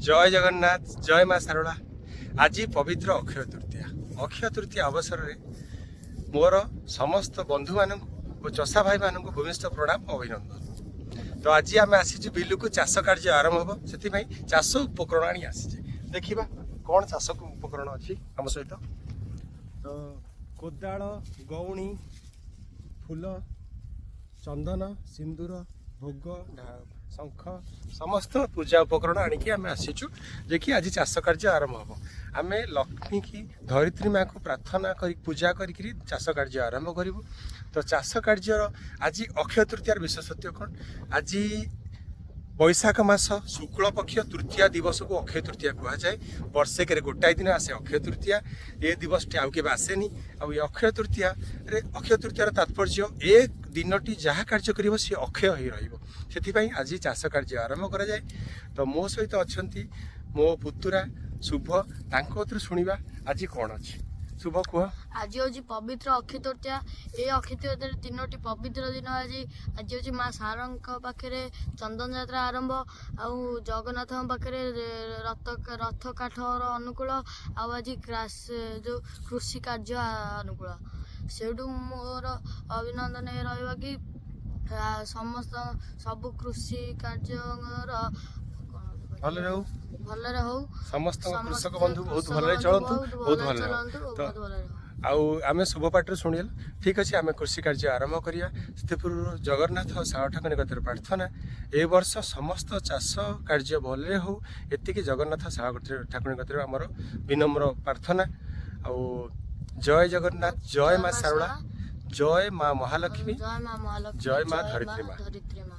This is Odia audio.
ଜୟ ଜଗନ୍ନାଥ, ଜୟ ମା ଶାରଳା। ଆଜି ପବିତ୍ର ଅକ୍ଷୟ ତୃତୀୟା। ଅକ୍ଷୟ ତୃତୀୟା ଅବସରରେ ମୋର ସମସ୍ତ ବନ୍ଧୁମାନଙ୍କୁ ଓ ଚଷା ଭାଇମାନଙ୍କୁ ଭୂମିଷ୍ଠ ପ୍ରଣାମ ଓ ଅଭିନନ୍ଦନ। ତ ଆଜି ଆମେ ଆସିଛୁ ବିଲକୁ, ଚାଷ କାର୍ଯ୍ୟ ଆରମ୍ଭ ହେବ, ସେଥିପାଇଁ ଚାଷ ଉପକରଣ ଆଣି ଆସିଛେ। ଦେଖିବା କ'ଣ ଚାଷ ଉପକରଣ ଅଛି ଆମ ସହିତ। ତ କୋଦାଳ, ଗଉଣୀ, ଫୁଲ, ଚନ୍ଦନ, ସିନ୍ଦୁର, ଭୋଗ, ଶଙ୍ଖ, ସମସ୍ତ ପୂଜା ଉପକରଣ ଆଣିକି ଆମେ ଆସିଛୁ ଯେ କି ଆଜି ଚାଷ କାର୍ଯ୍ୟ ଆରମ୍ଭ ହେବ। ଆମେ ଲକ୍ଷ୍ମୀ କି ଧରିତ୍ରୀ ମାକୁ ପ୍ରାର୍ଥନା କରି, ପୂଜା କରିକିରି ଚାଷ କାର୍ଯ୍ୟ ଆରମ୍ଭ କରିବୁ। ତ ଚାଷ କାର୍ଯ୍ୟର ଆଜି ଅକ୍ଷୟ ତୃତୀୟାର ବିଶେଷତ୍ୱ କ'ଣ? ଆଜି ବୈଶାଖ ମାସ ଶୁକ୍ଳ ପକ୍ଷ ତୃତୀୟା ଦିବସକୁ ଅକ୍ଷୟ ତୃତୀୟା କୁହାଯାଏ। ବର୍ଷେକରେ ଗୋଟାଏ ଦିନ ଆସେ ଅକ୍ଷୟ ତୃତୀୟା। ଏ ଦିବସଟି ଆଉ କେବେ ଆସେନି। ଆଉ ଏ ଅକ୍ଷୟ ତୃତୀୟାରେ, ଅକ୍ଷୟ ତୃତୀୟାର ତାତ୍ପର୍ଯ୍ୟ, ଏ ଦିନଟି ଯାହା କାର୍ଯ୍ୟ କରିବ ସିଏ ଅକ୍ଷୟ ହୋଇ ରହିବ। ସେଥିପାଇଁ ଆଜି ଚାଷ କାର୍ଯ୍ୟ ଆରମ୍ଭ କରାଯାଏ। ତ ମୋ ସହିତ ଅଛନ୍ତି ମୋ ପୁତୁରା ଶୁଭ, ତାଙ୍କ କତିରୁ ଶୁଣିବା ଆଜି କ'ଣ ଅଛି। ଶୁଭ, କୁହ। ଆଜି ହେଉଛି ପବିତ୍ର ଅକ୍ଷୟ ତୃତୀୟା। ଏଇ ଅକ୍ଷୟ ତୃତୀୟାରେ ତିନୋଟି ପବିତ୍ର ଦିନ ଆଜି। ଆଜି ହେଉଛି ମା ଶାରଙ୍କ ପାଖରେ ଚନ୍ଦନ ଯାତ୍ରା ଆରମ୍ଭ, ଆଉ ଜଗନ୍ନାଥଙ୍କ ପାଖରେ ରଥ କାଠର ଅନୁକୂଳ, ଆଉ ଆଜି ଯୋଉ କୃଷି କାର୍ଯ୍ୟ ଅନୁକୂଳ। ସେଇଠୁ ମୋର ଅଭିନନ୍ଦନ ଏ ରହିବ କି ସମସ୍ତ ସବୁ କୃଷି କାର୍ଯ୍ୟର କଣ ଭଲରେ ହଉ। ଭଲରେ ହଉ। ସମସ୍ତଙ୍କ ସମସ୍ତ କୃଷକ ବନ୍ଧୁ ବହୁତ କୃଷକ ଭଲରେ ବନ୍ଧୁ ଚଳନ୍ତୁ। ବହୁତ ବହୁତ ଭଲରେ ଭଲରେ ହଉ। ଚଳନ୍ତୁ, ତ ବହୁତ ଭଲରେ ହଉ। ଆଉ ଆମେ ଶୁଭ ପାଠରୁ ଶୁଣିଲୁ। ଠିକ୍ ଅଛି, ଆମେ କୃଷି କାର୍ଯ୍ୟ ଆରମ୍ଭ କରିବା। ସେଥିପୂର୍ବରୁ ଜଗନ୍ନାଥ ଓ ଶାଳ ଠାକୁର ନିକଟରେ ପ୍ରାର୍ଥନା, ଏ ବର୍ଷ ସମସ୍ତ ଚାଷ କାର୍ଯ୍ୟ ଭଲରେ ହଉ, ଏତିକି ଜଗନ୍ନାଥ ଶାଳ ଠାକୁର ନିକଟରେ ଆମର ବିନମ୍ର ପ୍ରାର୍ଥନା। ଆଉ ଜୟ ଜଗନ୍ନାଥ, ଜୟ ମା ଶାରଳା, ଜୟ ମା ମହାଲକ୍ଷ୍ମୀ, ଜୟ ମା ମହାଲକ୍ଷ୍ମୀ, ଜୟ ମା ଧରିତ୍ରୀ ମା। ଧରିତ୍ରୀ ମା।